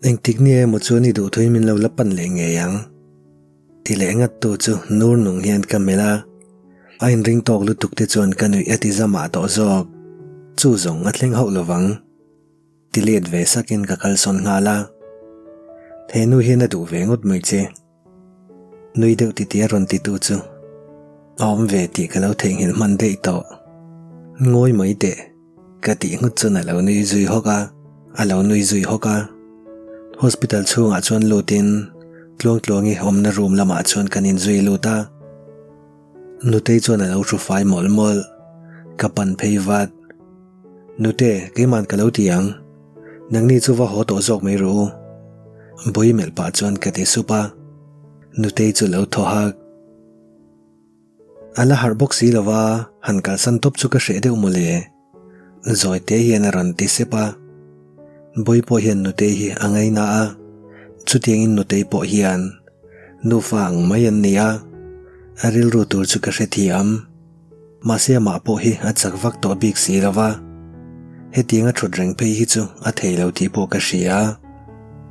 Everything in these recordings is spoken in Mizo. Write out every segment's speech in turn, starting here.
Engtik ni emaw chuan i duhthuin min lo la pan leh ngei ang. Ti leh ngat tu chu nur nung hian ka melh a, a inring tawk lutuk te chuan ka nuih a ti zamah tawh zawk. Chu zawng a thleng hauh lovang. Ti let ve sakin ka kalsawn nghal a. He nu hian a duh ve ngawt mai che. Nui deuh titi a rawn titu chu a awm ve tih ka lo theihnghilh hman daih tawh. Ngawi mai teh, ka tih nghut chuan a lo nui zui hawk a, a lo nui zui hawk a. Hospital chhungah chuan lutin Tluangtluangi awmna room lamah chuan kan inzui lut a. Nutei chuan a lo hru fai mawlh mawlh. Ka pan phei vat. Nute, keiman ka lo ti ang. Nangni chu va haw tawh zawk mai rawh u. Bawi melh pah chuan ka ti sup a. Nutei chu lo thaw hak. A la harh bawk si lo va, han kalsan tawp chu ka hreh deuh mawle. Zawi te hian a rawn ti sep a. Bawi pawh hian Nutei hi a ngaina a, chutiangin Nutei pawh hian nufa ang mai an ni a, a rilru tur chu ka hrethiam. Mahse amah pawh hi a chak vak tawh bik si lo va, hetiang a thut reng phei hi chu a thei lo tih pawh ka hria.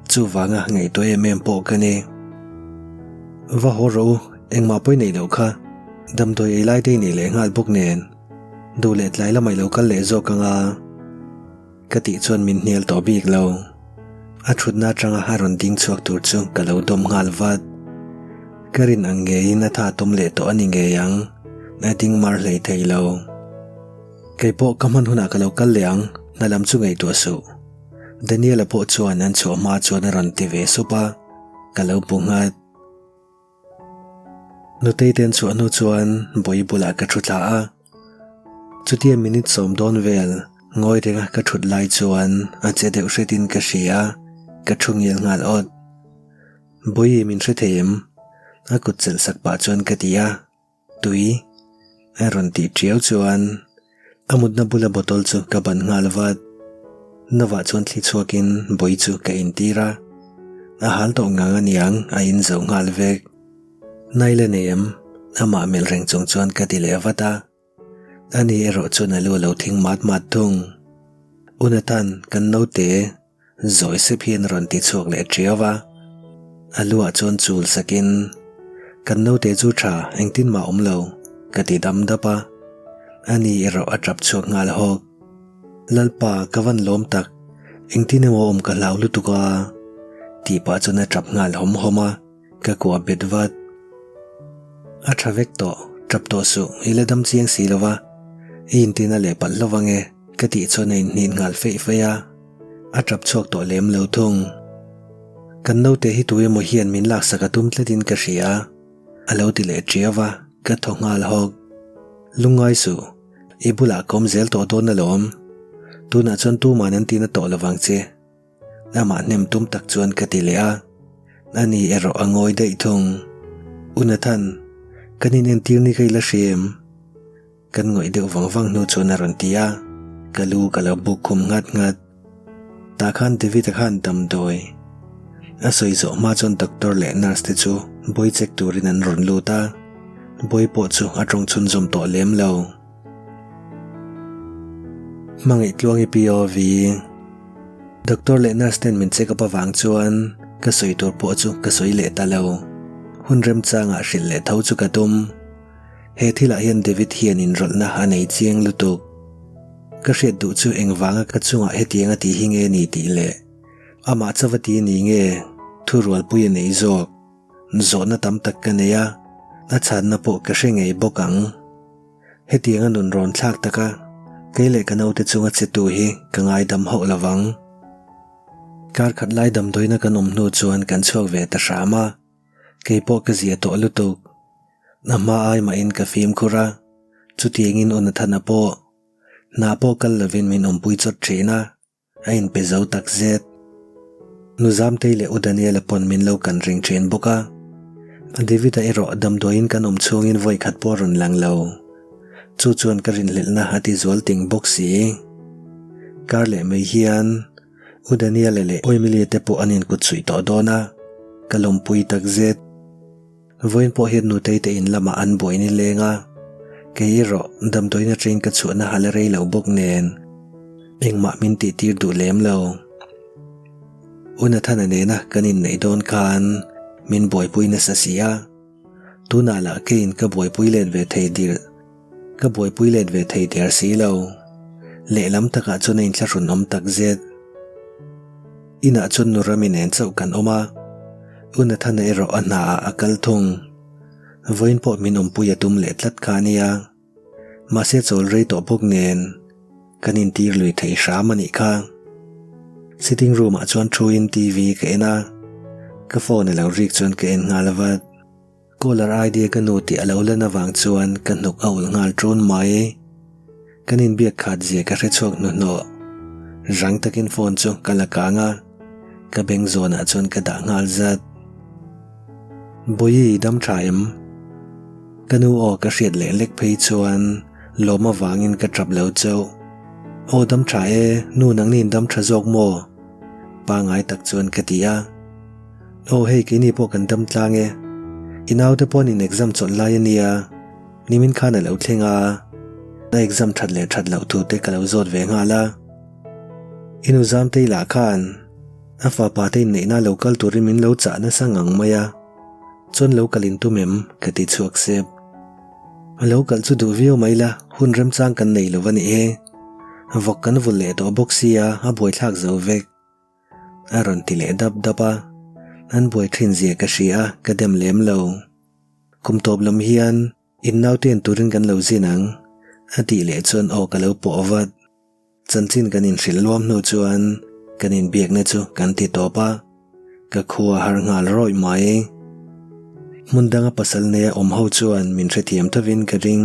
Chuvanga ngaihtuah em em pawh ka ni. Va haw rawh u, engmah pawi neih loh kha, damdawi ei lai te i nei leh nghal bawk nen, duh leh tlai lamah i lo kal leh zawk ang a. Ka tih chuan min hnial tawh bik lo. A thutna atanga a rawn ding chhuak tur chu ka lo dawm nghal vat. Ka rin ang ngeiin a tha tum leh tawh a ni ngei ang, a ding mar hlei thei lo. Kei pawh ka hman hunah ka lo kal leh ang, hna lam chu ngaihtuah suh. Daniel-a pawh chuan an chhuah hma chuan a rawn ti ve sup a, ka lo bu nghat. Nutei te an chhuah hnu chuan bawi bulah ka thu thla a, chutia minute sawm dawn vel ngawi renga ka thut lai chuan a che deuh hretin ka hria, ka thu ngil nghal awt. Bawi min hre thei em? A kut chelh sak pah chuan ka ti a, tui a rawn tih tiau chuan a mutna bula bottle chu ka ban nghal vat. Novah chuan thli chhuakin bawi chu ka intir a, a hal tawh ngang aniang a in zo nghal vek. Naila nei em? Amah melh reng chung chuan ka ti leh vat a. Ani erawh chuan a lu a lo thing mat mat thung. U Nathan, kan naute zawi sep hian a rawn ti chhuak leh tiau a. A luah chuan chul sakin, Kan naute chu tha, engtin mah awm lo, ka ti dam dap a. Ani erawh a tap chhuak nghal hawk. Lalpa, ka van lawm tak, engtin emaw awm ka hlau lutuk a, tih pah chuan a tap nghal hawm hawm a. Ka kuah bet vat. A tha vek tawh, tap tawh suh, i la dam chiang si lo va, i intina leh palh hlauh ang e, ka tih chuan a inhnin nghal feih feih a, a tap chhuak tawh lem lo thung. Kan naute hi tu emaw hian min laksak a tum tlatin ka hria, a lo ti leh ṭiau va, ka thaw nghal hawk. Lungngai suh, i bulah ka awm zel tawh dawn alawm, tunah chuan tuman an tina tawh lovang che. Amah hnem tum tak chuan ka ti leh a, ani erawh a ngawi daih thung. U Nathan, kan inentir ni ka ila hria em? Kan ngawih deuh vang vang hnu chuan a rawn ti a, ka lu ka lo buk khum nghat nghat. Tah khan David-a khan damdawi a sawi zawh hma chuan doctor leh nurse te chu bawi check turin an rawn lut a, bawi pawh chu a tawng chhunzawm tawh lem lo. Hmangaih Tluangi POV. Doctor leh nurse ten min check up avang chuan ka sawi tur pawh chu ka sawi leh ta lo. Hun remchangah hrilh leh tho chu ka tum. He thilah hian David hian inrawlhna a nei chiang lutuk. Ka hriat duh chu engvanga ka chungah hetiang a tih hi nge ni tih leh amah chauh a ti ni nge thurualpui a nei zawk. Zawhna tam tak ka nei a, a chhanna pawh ka hre ngei bawk ang. Hetiang a nun rawn thlak tak a, kei leh ka naute chunga che tu hi ka ngaidam hauh lo vang. Kar khat lai damdawiina kan awm hnu chuan kan chhuak ve ta hram a, kei pawh ka zia tawh lutuk. A hma ai mahin ka fimkhur a, chutiangin U Nathana pawh hna pawh kal lovin min awmpui chawt thin a. A inpe zo tak zet. Nu Zamtei leh U Daniela pawn min lo kan ring thin bawk a. David-a erawh damdawiin kan awm chhungin vawi khat pawh a rawn lang lo. Chu chuan ka rinhlelhna a ti zual ting bawk si. Kar leh mai hian U Daniela leh U Emily te pawh an inkut suih tawh dawn a, ka lawmpui tak zet. Vawiin pawh hian nutei te in lamah an buai ni leng a, kei erawh damdawiin atangin ka chhuahna a la rei lo bawk nen engmah min tih tir duh lem lo. U Nathana nena kan inneih dawn khan min buaipui nasa si a, tunah lah keiin ka buaipui let ve thei dir ka buaipui let ve thei der si lo. Lehlam takah chuan a inthlahrun awm tak zet. Inah chuan nu Rami nen chauh kan awm a, U Nathana erawh a hnaah a kal thung. Vawiin pawh min awmpui a tum leh tlat kha a nia. Mahse chawl rei tawh bawk nen kan intir lui thei hram a nih kha. Sitting room ah chuan thu in TV ka en a, ka phone a lo rik chuan ka en nghal vat. Caller ID ka nu tih a lo lan avang chuan ka hnuk a ulh nghal ṭun mai. Kan inbiak khat zia ka hre chhuak hnuhnawh. Rang takin phone chu ka la kang a, ka beng zawnah chuan ka dah nghal zat. Bawihi dam tha em? Ka nu aw ka hriat leh lek phei chuan lawm avangin ka tap lo chauh. Aw dam tha e, nu nangni in dam tha zawk maw? Pangai tak chuan ka ti a. Aw hei keini pawh kan dam tlang e. I naute paw'n in exam chawlh lai a nia. Nimin khan a lo thleng a, a exam that leh that loh thu te ka lo zawt ve nghal a. I nu Zamtei lah khan a fapa te inneihna lo kal turin min lo chah nasa ngang mai a, chuan lo kal intum em ka ti chhuak sep. A lo kalh chu duh viau mai la, hun remchang kan nei lo a nih hi. Vawk kan vul leh tawh bawk sia, a buaithlak zo vek. A rawn ti leh dap dap a, an buai thin zia ka hria a, ka dem lem lo. Kum tawp lam hian in naute en turin kan lo zin ang, a tih leh chuan aw ka lo pawh vat. Chanchin kan inhrilh luam hnu chuan kan inbiakna chu kan ti tawp a, ka khua har nghal rawih mai. Hmun danga pasal neia awm ho chuan min hrethiam thovin ka ring.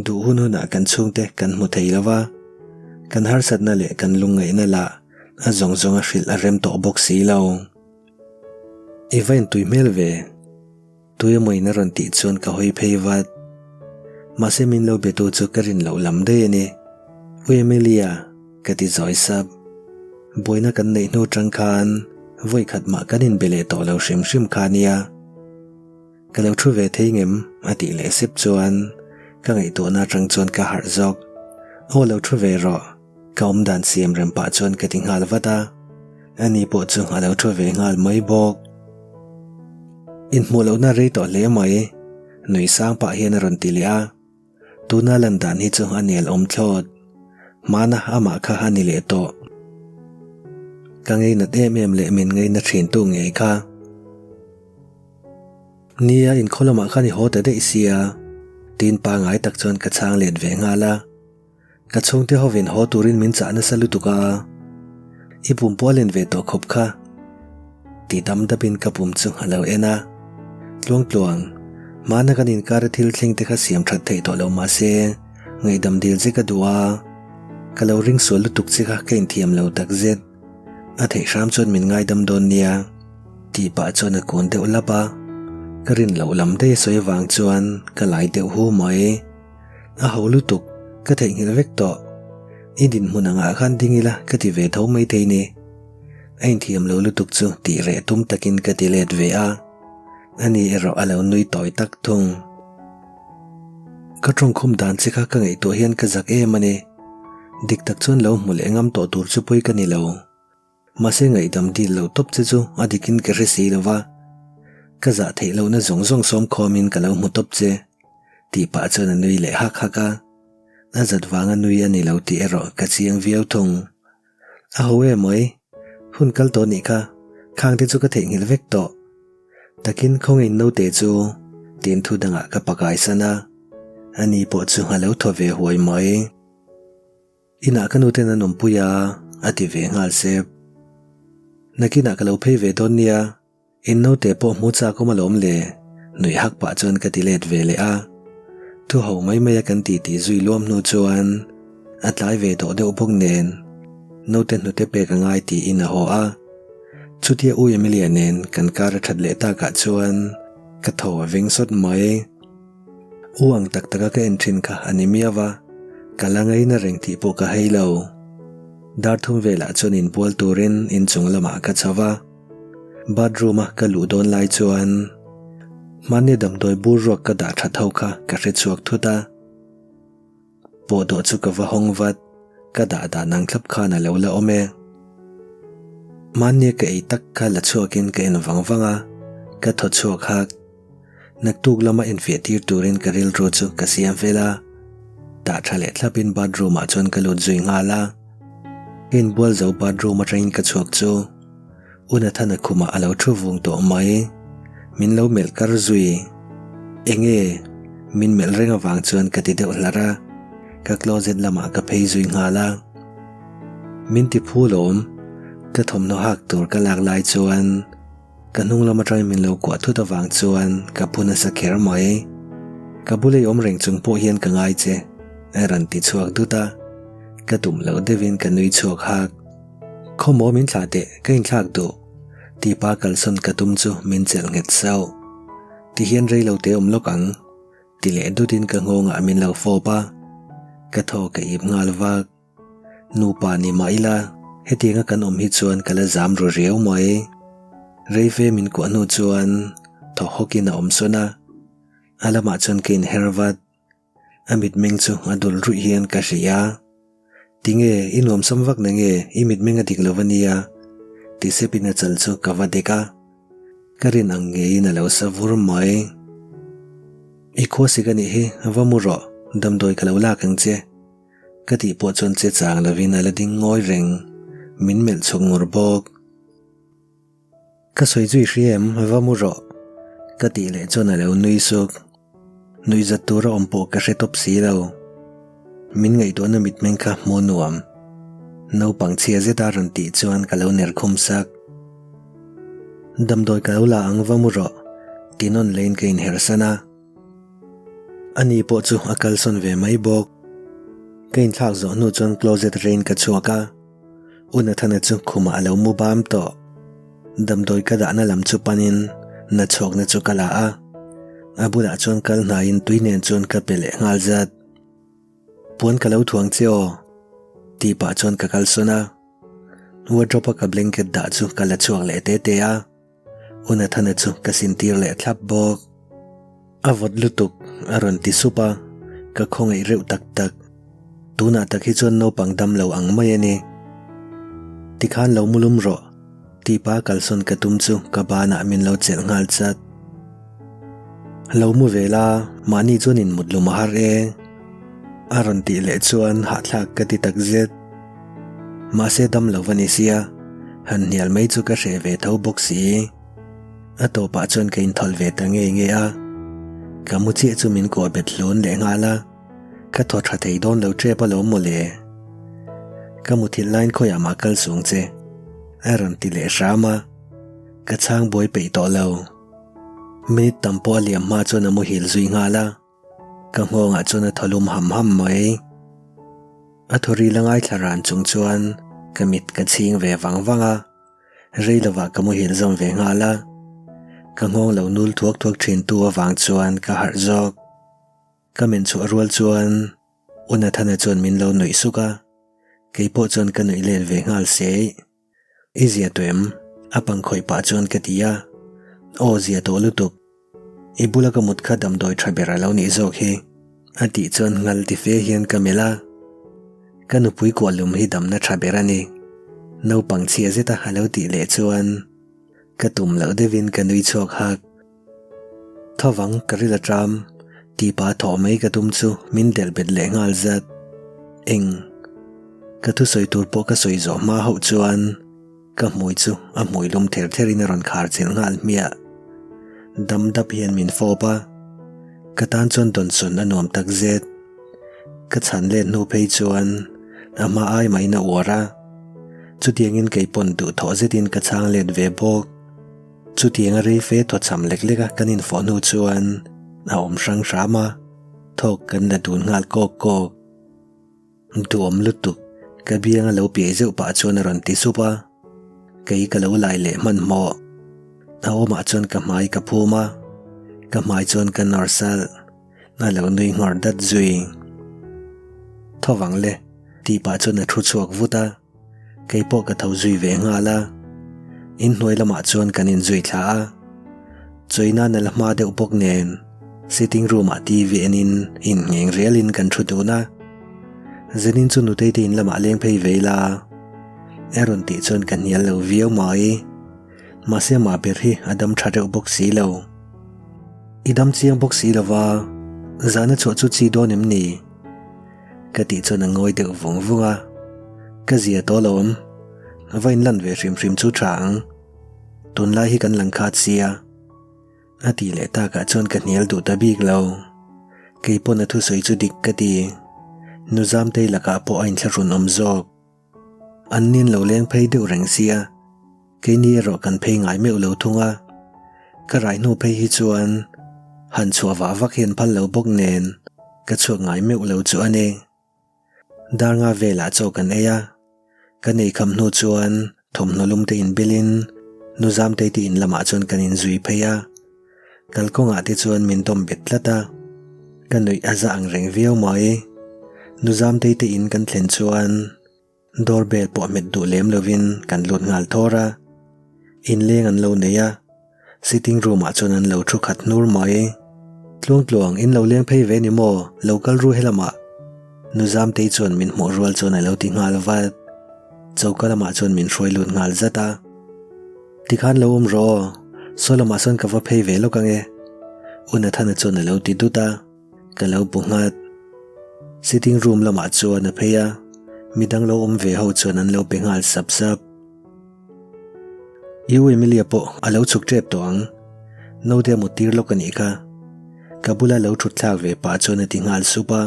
Duh hun hunah kan chhungte kan hmu thei lo va, kan harsatna leh kan lungngaihna lah a zawng zawng a hrilh a rem tawh bawk si lo. I va intui hmel ve. Tui emaw in a rawn tih chuan ka hawi phei vat. Mahse min lo be tu chu ka rin loh lam daih a ni. U Emilia, ka ti zawi sap. Buaina kan neih hnu tang khan vawi khat mah kan inbe leh tawh lo hrim hrim kha nia. Ka lo thu ve thei ngem? a tih leh sep chuan ka ngaihtuahna atang chuan ka harh zawk. Aw lo thu ve rawh. Ka awm dan siam rem pah chuan ka ti nghal vat a, ani pawh chu a lo thu ve nghal mai bawk. Inhmuh lohna rei tawh hle mai, nui sang pah hian a rawn ti leh a, tuna lan dan hi chu a nel awm thlawt. Hmana amah kha a ni leh tawh. Ka ngeinat em em leh min ngeina thin tu ngei kha. Nia, inkhaw lamah khan i haw ta daih sia, tiin pangai tak chuan ka chhang let ve nghal a. Ka chhungte hovin haw turin min chah nasa lutuk a, i pum pawh a len ve tawh khawp kha. Ti dam dapin ka pum chu a lo en a, tluang tluang, hmana kan inkara thil thleng te kha siam that theih tawh lo mah se, ngaihdam dil che ka duh a, ka lo ring sual lutuk che kha ka inthiam lo takzet, a theih hram chuan min ngaidam dawn nia, tih pah chuan a kun deuh lap a, ka rin loh lam daih a sawi avang chuan ka lai deuh hu mai. A ho lutuk, ka theihnghilh vek tawh. I dinhmun angah khan ding ila ka ti ve tho mai thei ni. A inthiam lo lutuk chu tih reh tum takin ka ti let ve a, ani erawh a lo nui tawi tak thung. Ka tawngkhum dan che kha ka ngaihtuah hian ka zak em a ni. Dik tak chuan lo hmu leh ngam tawh tur chu pawi ka ni lo. Mahse ngaihdam dil lo tawp che chu a dikin ka hre si lo va, ka zah theih lohna zawng zawng sawm khawmin ka lo hmu tawp che, tih pah chuan a nui leh hak hak a. A zat vanga nui a ni lo tih erawh ka chiang viau thung. A ho em mai, hun kal tawh nih kha, khang te chu ka theihnghilh vek tawh. Takin khawngaih naute chu tiin thu dangah ka pakai san a, ani pawh chu a lo thaw ve huai mai. Inah ka nuten an awmpui a, a ti ve nghal sep. Nakinah ka lo phei ve dawn nia, in naute pawh hmu chak awm alawm le, nuih hak pah chuan ka ti let ve leh a. Thu ho mai mai a kan ti tih zui luam hnu chuan a tlai ve tawh deuh bawk nen naute hnute pek a ngai tiin a haw a. Chutia U Emilia nen kan kar a that leh takah chuan ka thaw a veng sawt mai. U ang tak taka ka en thin kha a ni miau va, ka la ngaina reng tih pawh ka hei lo. Dar thum velah chuan inbual turin inchung lamah ka chho va, bathroom-a ka luh dawn lai chuan hmani damdawi bur ruak ka dah that ho kha ka hre chhuak thut a. Pawhdawh chu ka va hawng vat, ka dah dan ang thlap khan a lo la awm e. Mahnia ka ei tak kha la chhuakin ka en vang vang a, ka thaw chhuak hak. Naktuk lama enfiah tir turin ka rilru chu ka siam fel a, tah tha leh thlapin bathroom ah chuan ka lut zui nghal a. Ka inbual zo bathroom atangin ka chhuak chu U Nathana khumah a lo thu vung tawh mai. Min lo melh kar zui. Enge? Min melh reng avang chuan ka ti deuh hlar a, ka closet lamah ka phei zui nghal a. Min ti phu lawm, ka thawmhnaw hak tur ka lak lai chuan ka hnung lam atangin min lo kuah thut avang chuan ka phu nasa kher mai. Ka bula i awm reng chung pawh hian ka ngai che, a rawn ti chhuak dut a, ka tum loh deuhin ka nui chhuak hak. Khawmaw min thlah teh, ka inthlak duh, tipa kalsawn ka tum chu min chelh nghet sauh. Tihian rei lo te awm lawk ang. Ti leh dutin ka nghawngah min lo fawp a, ka thaw ka ip nghal vak. Nupa ni mah ila, hetianga kan awm hi chuan ka la zam ru riau mai. Reife min kuah hnu chuan thaw hawkin a awm sawn a, a lamah chuan ka inher vat. A mitmeng chu a dul ruih hian ka hria. Tinge, i nuamsam vak na nge, i mitmeng a dik lo a nia, ti sepin a chal chu ka va dek a. Ka rin ang ngeiin a lo sa vur mai. I khuasik a nih hi, va mu rawh, damdawi ka lo lak ang che. Ka tih pawh chuan che chang lovin a la ding ngawi reng, min melh chhuk ngur bawk. Ka sawi chu i hria em, va mu rawh. Ka tih leh chuan a lo nui suk. Nuih zat tura awm pawh ka hre tawp si lo. Min ngaihtuahna mitmeng kha hmuh nuam. Naupang chhia zeta rawn tih chuan ka lo ner khum sak. Damdawi ka lo la ang va mu rawh, ti nawn leiin ka inhersan a. Ani pawh chu a kalsawn ve mai bawk. Ka inthlak zawh hnu chuan closet rain ka chhuak a. U Nathana chu khumah a lo mu bam tawh. Damdawi ka dahna lam chu panin na chhawkna chu ka la a, a bulah chuan kal hnaiin tui nen chuan ka pe leh nghal zat. Puan ka lo thuang che aw, tih pah chuan ka kalsawn a. Wardrobe-a ka blanket dah chu ka la chhuak leh te te a. U Nathana chu ka sintir leh thlap bawk. A vawt lutuk, a rawn ti sup a, ka khawngaih reuh tak tak. Tunah tak hi chuan naupang dam lo ang mai a ni. Tikhan lo mulum rawh, tih pa kalsawn ka tum chu ka banah min lo chelh nghal chat. Lo mu ve la, mahni chuan in mut lum a har e. A rawn tih leh chuan hahthlak ka ti tak zet. Mahse dam lo va ni sia, han hnial mai chu ka hreh ve tho bawk si. A tawpah chuan ka inthawlh ve ta ngei ngei a, ka mu chiah chu min kuah bet hlun leh nghal a, ka thaw tha thei dawn lo tep alawm mawle. Ka muthilh laiin khawiah mah kal sung che, a rawn ti leh hram a, ka chhang buai peih tawh lo. Minute tam pawh a liam hma chuan a muhil zui nghal a. Ka nghawngah chuan a thaw lum ham ham mai. A thaw ril a ngaithla ran chung chuan ka mit ka chhing ve vang vang a, rei lovah ka muhil zawm ve nghal a. Ka nghawng lo nul thuak thuak thin tu avang chuan ka harh zawk. Ka men chhuah rual chuan U Nathana chuan min lo nuih suk a, kei pawh chuan ka nuih let ve nghal sei. I zia tawh em? A pang khawih pah chuan ka ti a. Aw zia tawh lutuk. I bula ka mut kha damdawi tha ber a lo nih zawk hi. A tih chuan ngal ti fe hian ka melh a. Ka nupui kuah lum hi damna tha ber a ni. Naupang chhia zeta a lo tih leh chuan ka tum loh deuhin ka nui chhuak hak. Thovang ka ril a ṭam, tipa thawh mai ka tum chu min delh bet leh nghal zat. Eng. Ka thusawi tur pawh ka sawi zawh hma hauh chuan ka hmui chu a hmui lum ther therin a rawn khar chilh nghal hmiah. Dam dap hian min fawp a, ka tan chuan dawnsawn a nuam tak zet. Ka chhan let hnu phei chuan a hma ai mahin a uar a, chutiangin kei pawn duhthawh zetin ka chhang let ve bawk. Chutianga rei fe thawchham lek lek a kan infawh hnu chuan a awm hrang hram a, thawk kan la dun nghal kawk kawk. Duhawm lutuk, ka bianga lo piai zeuh pah chuan a rawn ti sup a, kei ka lo lai leh hmanhmawh. A awmah chuan ka hmai ka phum a, ka hmai chuan ka nawr salh, a lo nui nghawr dat zui. Thovang le, tih pah chuan a thu chhuak vut a. Kei pawh ka tho zui ve nghal a, inhnuai lamah chuan kan inzui thla a. Chawina na la hma deuh bawk nen sitting room ah TV enin inngheng rialin kan thu dun a. Zanin chu Nutei te in lamah leng phei ve ila. A rawn tih chuan ka hnial lo viau mai. Mahse amah ber hi a dam tha reuh bawk si lo. I dam chiang bawk si lo va, zahna chhuah chu chi dawn em ni? Ka tih chuan a ngawi deuh vung vung a. Ka zia tawh lo awm. Va inlan ve hrim hrim chu tha ang. Tunlai hi kan lang khat sia. A tih leh takah chuan ka hnial duh ta bik lo. Kei pawn a thusawi chu dik ka ti. Nu Zamtei lakah pawh a inthlahrun awm zawk. An nin lo leng phei deuh reng sia, keini erawh kan phei ngai meuh lo thung a. Ka rai hnu phei hi chuan han chhuah vah vak hian phal lo bawk nen ka chhuak ngai meuh lo chu a ni. Dar nga velah chaw kan ei a, kan ei kham hnu chuan thawmhnaw lum te inbilin nu Zamtei te in lamah chuan kan inzui phei a, kalkawngah te chuan min dawm bet tlat a, ka nuih a za ang reng viau mai. Nu Zamtei te in kan thlen chuan Door bell pawh hmet duh lem lovin kan lut nghal thawr a, inleng an lo nei a, sitting room ah chuan an lo thu khat hnur mai. Tluang tluang in lo leng phei ve ni maw, lo kal ru helamah. Nu Zamtei chuan min hmuh rual chuan a lo ti nghal vat. Choka lamah chuan min hruai lut nghal zat a. Tikhan lo awm rawh aw, saw lamah sawn ka va phei ve lawk ange. U Nathana chuan a lo ti dut a. Ka lo bu nghat. Sitting room lamah chuan a phei a, midang lo awm ve ho chuan an lo pe nghal sap sap. I u Emilia pawh a lo chhuk tep tawh ang. Naute a mut tir lawk a nih kha. Ka bula lo thut thlak ve pah chuan a ti nghal sup a.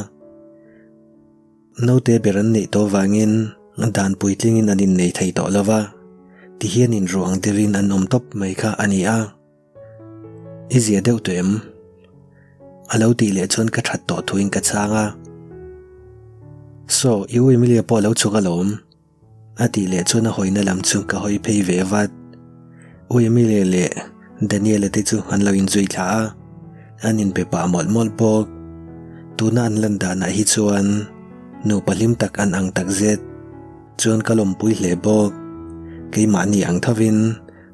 Naute ber an neih tawh vangin dan puitlingin an innei thei tawh lo va, tihian inruang deuhin an awm tawp mai kha a ni a. I zia deuh tawh em? A lo tih leh chuan ka that tawh thuin ka chhang a. Saw, i u Emilia pawh a lo chhuk alawm. A tih leh chuan a hawina lam chu ka hawi phei ve vat. U Emilia leh Daniela te chu an lo inzui thla a, an inbe pah mawlh mawlh bawk. Tuna an lan danah hi chuan nupa hlim tak an ang takzet. Chuan ka lawmpui hle bawk. Keimahni ang thovin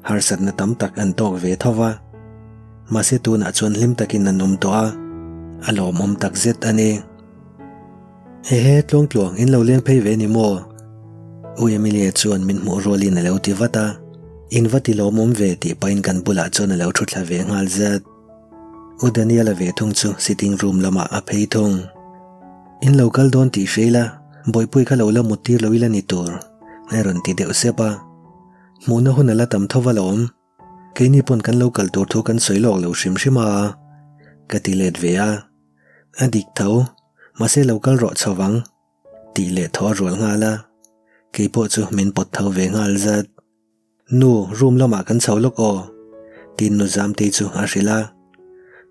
Harsatna tam tak an tawk ve tho va, mahse tunah chuan hlim takin an awm tawh a, a lawmawm tak zet a ni. Hehe, tluangtluang in lo leng phei ve ni maw? U Emilia chuan min hmuh rualin a lo ti vat a, in va ti lawmawm ve tih pahin kan bulah chuan a lo thu thla ve nghal zat. U Daniela ve thung chu sitting room lamah a phei thung. In lo kal dawn tih hria ila, Bawihpui kha lo la mut tir lo ila ni tur, a rawn ti deuh sep a. Hmuhna hun a la tam tho va lo awm. Keini pawn kan lo kal tur thu kan sawi lawk lo hrim hrim a, ka ti let ve a. A dik tho, mahse lo kal rawh chho vang, tih leh thaw a rual nghal a. Kei pawh chu min pawt tho ve nghal zat. Nu, room lamah kan chho lawk aw, tiin nu Zamtei chu a hrilh a.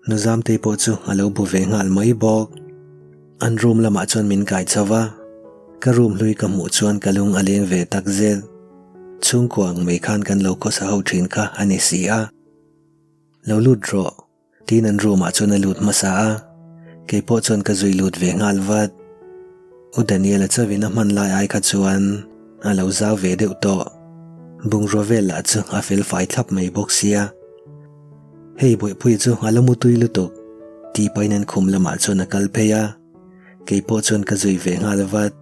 Nu Zamtei pawh chu a lo bu ve nghal mai bawk. An room lamah chuan min kai chho va, ka room hlui ka hmuh chuan ka lung a leng ve tak zel. Chhungkua ang mai khan kan lo khawsa ho thin kha a ni si a. Lo lut rawh, tiin an room ah chuan a lut hmasa a, kei pawh chuan ka zui lut ve nghal vat. U Daniel-a chauhin a hman lai ai kha chuan a lo zau ve deuh tawh. Bungrua vel lah chu a fel fai thlap mai bawk sia. Hei Bawihpuia chu a la mutui lutuk tih pahin an khum lamah chuan a kal phei a, kei pawh chuan ka zui ve nghal vat.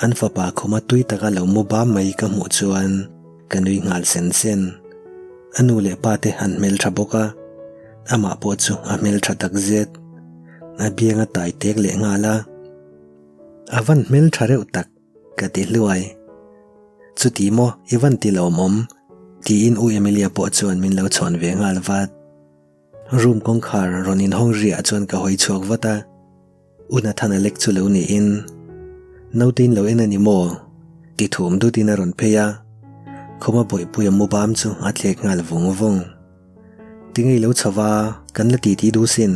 An fapa khuma tui taka lo mu bam mai ka hmuh chuan ka nui nghal sen sen. A nu leh pa te an hmeltha bawk a, amah pawh chu a hmeltha takzet. A biang a tai tek leh nghal a, a van hmeltha reuh tak ka ti hluai. Chuti maw i van ti lawmawm? tiin U Emilia pawh chuan min lo chhawn ve nghal vat. Room kawngkhar rawn inhawng riah chuan ka hawi chhuak vat a, U Nathan a lek chu lo niin Naute in lo en a ni maw? ti thum dutin a rawn phei a, khuma bawihpui a mu bam chu a thlek nghal vung vung. Tinge i lo chho va, kan la titi duh sin,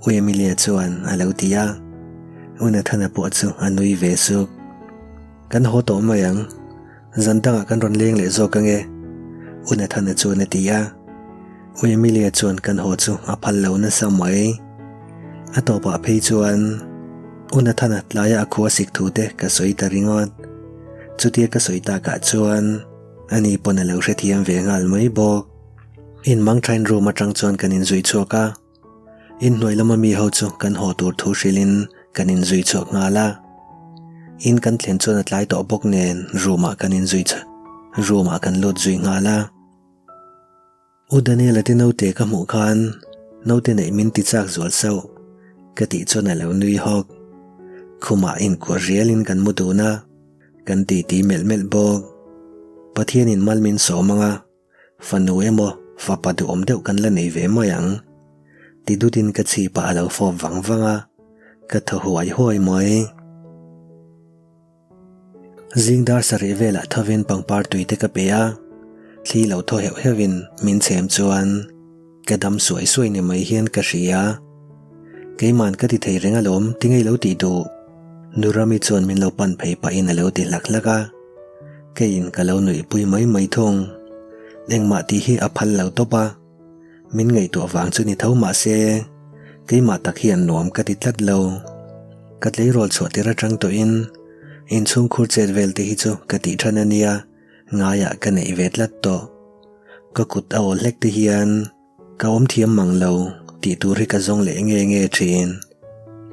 U Emilia chuan a lo ti a, U Nathana pawh chu a nui ve suk. Kan haw tawh mai ang, zan dangah kan rawn leng leh zawk ange, U Nathana chuan a ti a. U Emilia chuan kan haw chu a phal lo nasa mai. A tawpah phei chuan U Nathana tlaia a khua sik thu te ka sawi ta ringawt. Chutia ka sawi takah chuan ani pawn a lo hrethiam ve nghal mai bawk. Inmangthain room atang chuan kan inzui chhuak a. Inhnuai lama mi ho chu kan haw tur thu hrilhin kan inzui chhuak nghal a. In kan thlen chuan a tlai tawh bawk nen room ah kan inzui room ah kan lut zui nghal a. U Daniel-a te naute ka hmuh khan naute neih min ti chak zual sauh ka tih chuan a lo nui hawk. Khumah inkuah rialin kan mu dun a, kan titi melh melh bawk. Pathianin mal min sawm ang a, fanu emaw fapa duhawm deuh kan la nei ve mai ang. Ti dutin ka chhipah a lo fawp vang vang a, ka thaw huai huai mai. Zing dar sarih velah thovin pangpar tui te ka pe a, thli lo thaw heuh heuhin min chhem chuan ka dam suai suai ni mai hian ka hria. Keiman ka ti thei reng alawm ti ngei lo tih duh. Nurami chuan min lo pan phei pahin a lo ti hlak hlak a, keiin ka lo nuihpui mai mai thung. Engmah tih hi a phal lo tawp a. Min ngaihtuah vang chu ni tho mah se, keimah tak hian nuam ka ti tlat lo. Ka tleirawl chhuah tir atang tawhin inchhungkhur chet vel te hi chu ka tih than a nia, ngaiah ka neih ve tlat tawh. Ka kut a awl hlek te hian ka awm thiam mang lo tih tur hi ka zawng leh nge nge thin.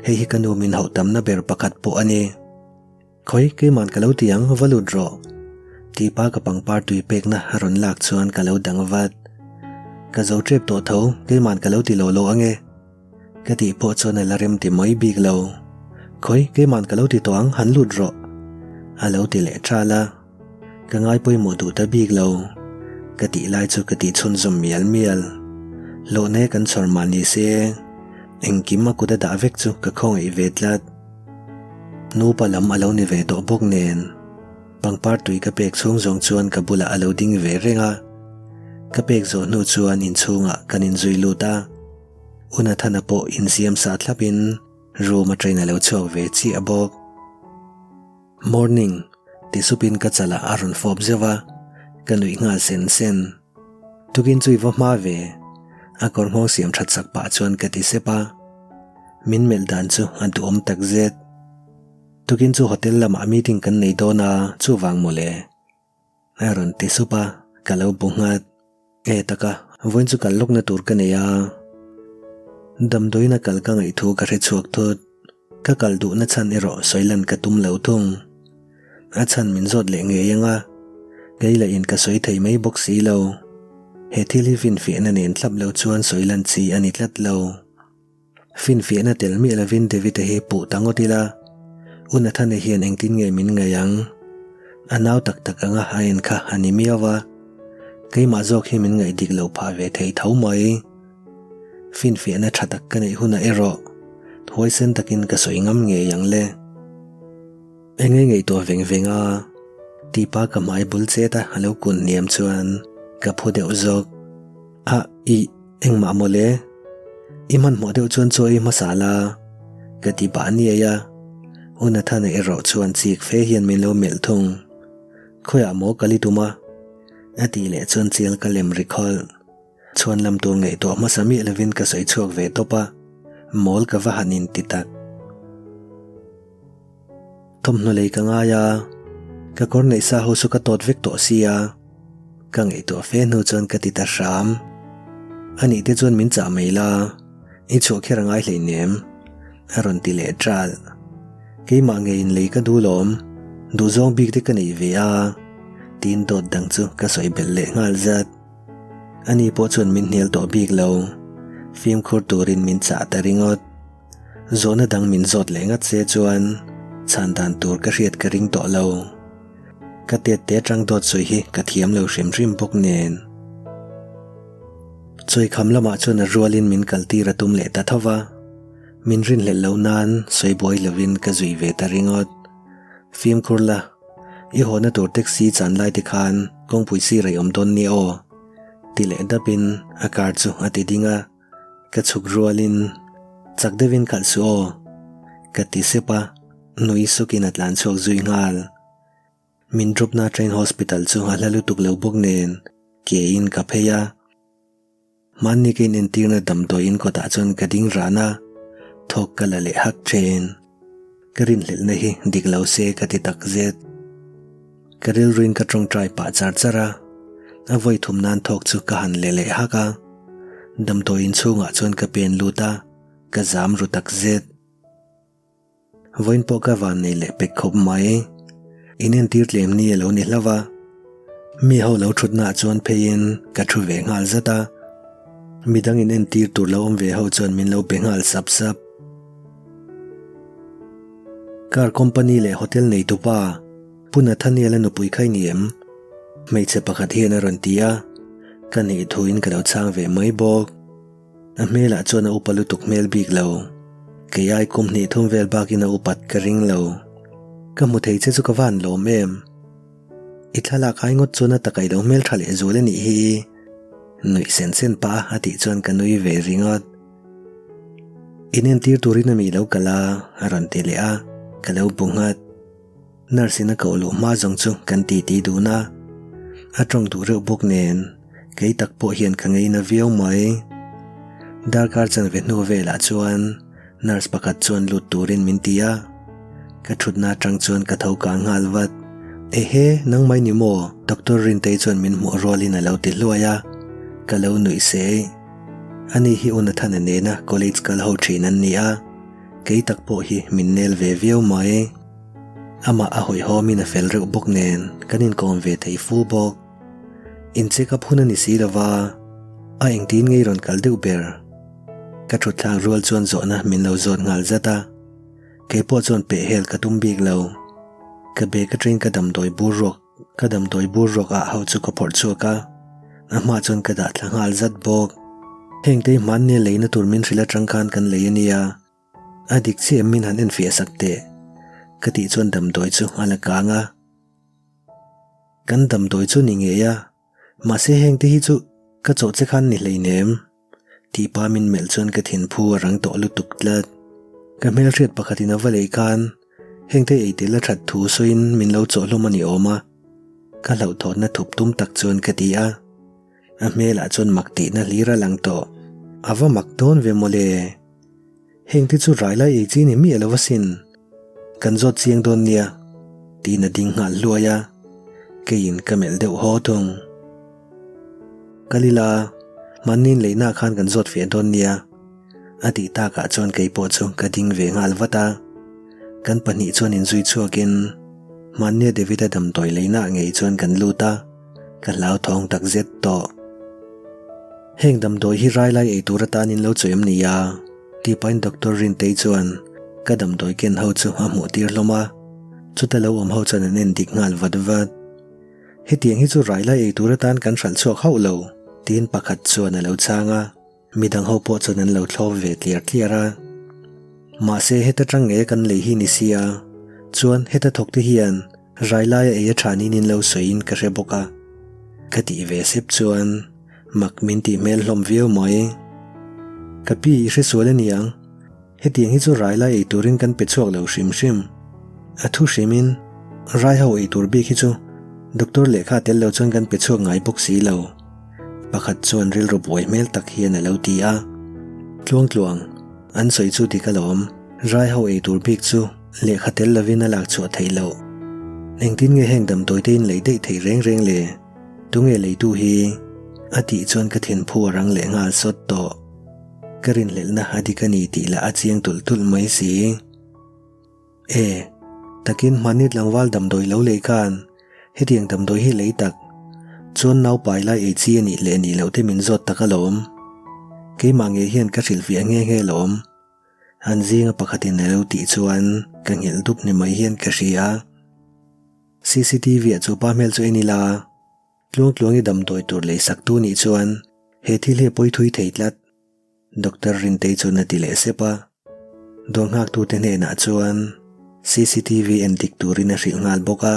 Hei hi ka nu min hauh tamna ber pakhat pawh a ni. Khawi, keiman ka lo ti ang, va lut rawh. Tipa ka pangpar tui pekna a rawn lak chuan ka lo dang vat. Ka zo tep tawh tho, keiman ka lo ti lo lo ange. Ka tih pawh chuan a la rem ti mai bik lo. Khawi, keiman ka lo ti tawh ang, han lut rawh. A lo ti leh ṭal a. Ka ngai pawimawh duh ta bik lo. Ka tih lai chu ka tih chhunzawm mial mial. Hlawhna kan chhawr mah ni se, engkim a kut a dah vek chu ka khawngaih ve tlat. Nupa lam a lo ni ve tawh bawk nen, pangpar tui ka pek chhung zawng chuan ka bulah a lo ding ve reng a. Ka pek zawh hnu chuan inchhungah kan inzui lut a. U Nathana pawh insiam sa thlapin room atangin a lo chhuak ve chiah bawk. Morning, ti supin ka chalah a rawn fawp zeuh a, ka nuih nghal sen sen. Tukin chu i va hma ve, a kawr nghawng siam that sak pah chuan ka ti sep a. Min melh dan chu a duhawm tak zet. Tukin chu hotel lamah meeting kan nei dawn a, chuvang mawle. A rawn ti sup a, ka lo bu nghat. E taka, vawiin chu kal lawkna tur ka nei a. Damdawiin a kal ka ngaih thu ka hre chhuak thut. Ka kal duhna chhan erawh sawi lan ka tum lo thung. A chhan min zawt leh ngei ang a, kei lah in ka sawi thei mai bawk si lo. He thil hi finfiahna nen thlap lo chuan sawi lan chi a ni tlat lo. Finfiahna tel miah lovin David-a hi puh ta ngawt ila, U Nathana hian engtin nge min ngaih ang? A nau tak tak anga a en kha a ni miau a, keimah zawk hi min ngaih dik loh phah ve thei tho mai. Finfiahna tha tak ka neih hunah erawh huaisen takin ka sawi ngam ngei ang le. Enge ngaihtuah veng veng a, tipa ka hmai bul chet a a lo kun hniam chuan ka phu deuh zawk. A, ih, engmah mawle. I hmanhmawh deuh chuan chaw ei hmasa la, ka ti pah niai a. U Nathana erawh chuan chik fe hian min lo melh thung. Khawiah maw kal i tum a? A tih leh chuan chial ka lem ri khawlh. Chhuan lam tur ngaihtuah hmasa miah lovin ka sawi chhuak ve tawp a, mawl ka va han inti tak. Thawmhnaw lei ka ngai a, ka kawr neih sa ho chu ka tawt vek tawh sia, ka ngaihtuah fe hnu chuan ka ti ta hram. Anih te chuan min chah mai la, i chhuah kher a ngai hleinem, a rawn ti leh ṭal. Keimah ngeiin lei ka duh lawm, duhzawng bik te ka nei ve a, tiin dawt dang chu ka sawi belh leh nghal zat. Ani pawh chuan min hnial tawh bik lo, fimkhur turin min chah ta ringawt. Zawhna dang min zawt leh ngat se chuan chhan dan tur ka hriat ka ring tawh lo. Ka tet te atang dawt sawi hi ka thiam lo hrim hrim bawk nen. Chawikham lamah chuan a rualin min kal tir a tum leh ta tho va, min rinhlelh lo nan sawi buai lovin ka zui ve ta ringawt. Fimkhur la, i hawna tur taxi chan lai te khan kawngpui sir a i awm dawn nia aw, ti leh dapin a car chu a ti ding a. Ka chhuk rualin, Chak deuhin khalh suh aw, ka ti sep a, nui sukin a tlan chhuak zui nghal. Min drop-na train hospital chu a hla lutuk lo bawk nen ke-in ka phei a. Hmanni ka inentirna damdawiin kawtah chuan ka ding ran a, thawk ka la leh hak thin. Ka rinhlelhna hi dik lo se ka ti tak zet. Ka rilruin ka tawngtai pah char char a, a vawi thum nan thawk chu ka han leh leh hak a. Damdawiin chhungah chuan ka pen lut a, ka zam ru tak zet. Vawiin pawh ka van nei leh pek khawp mai. In entir tlem ni a lo ni hlauh a. Mi ho lo thutnaah chuan pheiin ka thu ve nghal zat a. Midang in entir tur lo awm ve ho chuan min lo be nghal sap sap. Car company leh hotel neitupa Pu Nathaniel-a nupui kha i ni em? Hmeichhe pakhat hian a rawn ti a, ka nih thuin ka lo chhang ve mai bawk. A hmelah chuan a upa lutuk hmel bik lo. Kei ai kum hnih thum vel bakin a upat ka ring lo. Ka hmu thei che chu ka van lawm em? I thlalak ai ngawt chuan a taka i lo hmel tha leh zual a nih hi. Nuih sen sen pah a tih chuan ka nui ve ringawt. In entir turin a mi lo kal a, a rawn ti leh a, ka lo bu nghat. Nurse in a koh luh hma zawng chu kan ti ti dun a, a tawng duh reuh bawk nen kei tak pawh hian ka ngei na viau mai. Darkar chanve hnu velah chuan nurse pakhat chuan lut turin min ti a, ka thutna atang chuan ka tho kang nghal vat. Ehe, nangmai ni maw? Doctor Rintei chuan min hmuh rualin a lo ti hluai a, ka lo nuih se. Ani hi Unathana nena college kal ho thin an ni a, kei tak pawh hi min nel ve viau mai. Amah a hawihhawmin a fel reuh bawk nen kan inkawm ve thei fu bawk. In check up hun a ni si lova, a engtin ngei rawn kal deuh ber. Ka thutthlak rual chuan zawhna min lo zawt nghal zat a, kei pawh chuan peh hel ka tum bik lo. Ka bag atangin ka damdawi bur ruak ka damdawi bur ruak ah ho chu ka phawrh chhuak a, a hma chuan ka dah thla nghal zat bawk. Hengte hi hmanni a leina tur min hrilh atang khan kan lei a nia. A dik chiah em min han enfiah sak teh? Ka tih chuan damdawi chu a la kang a. Kan damdawi chu ni ngei a, mahse heng te hi chu ka chawh che khan ni hleinem. Tih pa min melh chuan ka thinphu a rang tawh lutuk tlat. Ka hmelhriat pakhatin a va lei khan heng te ei tel a that thu sawiin min lo chawh hlawm a ni awm a. Ka hlauhthawnna thup tum tak chuan ka ti a. A hmelah chuan mak tihna hlir a lang tawh. A va mak dawn ve mawle. Heng te chu rai lai ei chi ni miah lo asin. Kan zawt chiang dawn nia, tiin a ding nghal hluai a, keiin ka melh deuh haw thung. Kal ila, mahniin leihna khan kan zawt fiah dawn nia, a tih takah chuan kei pawh chu ka ding ve nghal vat a. Kan pahnih chuan inzui chhuakin mahnia David-a damdawi leihna ngei chuan kan lut a. Ka hlauthawng tak zet tawh. Heng damdawi hi rai lai ei tur atan in lo chawi em ni a? Tih pahin Doctor Rintei chuan ka damdawi ken ho chu a hmuh tir hlawm a, chuta lo awm ho chuan an en dik nghal vat vat. Hetiang hi chu rai lai ei tur atan kan hralh chhuak hauh lo, tiin pakhat chuan a lo chhang a. Midang ho pawh chuan an lo thlawp ve tliar tliar a. Mahse heta tang nge kan lei hi ni sia, chuan heta thawk te hian rai laia ei a tha niin in lo sawiin ka hre bawk a. Ka tih ve sep chuan mak min tih hmel hlawm viau mai. Ka pi i hresual a niang. Hetiang hi chu rai lai ei turin kan pe chhuak lo hrim hrim. A thu hrimin, rai ho ei tur bik hi chu doctor lehkha tel lo chuan kan pe chhuak ngai bawk si lo. Pakhat chuan rilru buai hmel tak hian a lo ti a. Tluang tluang, an sawi chu dik alawm, rai ho ei tur bik chu lehkha tel lovin a lak chhuah theih loh. Engtin nge heng damdawi te in lei daih thei reng reng le? Tunge leitu hi? A tih chuan ka thinphu a rang leh nghal sawt tawh. Ka rinhlelhna a dik a ni tih lah a chiang tulh tulh mai si. E, takin hmanni tlangval damdawi lo lei khan hetiang damdawi hi lei tak chuan naupai lai ei chi a nih leh nih loh te min zawt tak alawm. Keimah ngei hian ka hrilhfiah nghe nghe alawm. An zinga pakhatin a lo tih chuan ka nghilh dup ni mai hian ka hria. CCTV ah chu pa hmel chu en ila. Tluangtluangi damdawi tur lei sak tu nih chuan he thil hi a pawi thui thei tlat. Doctor Rintei chuan a ti leh sep a. Dawr nghaktute hnenah chuan cctv en dik turin a hrilh nghal bawk a.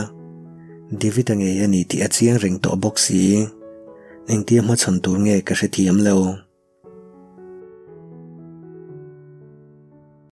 David-a ngei a ni tih a chiang reng tawh bawk si. Engtia hmachhawn tur nge ka hrethiam lo.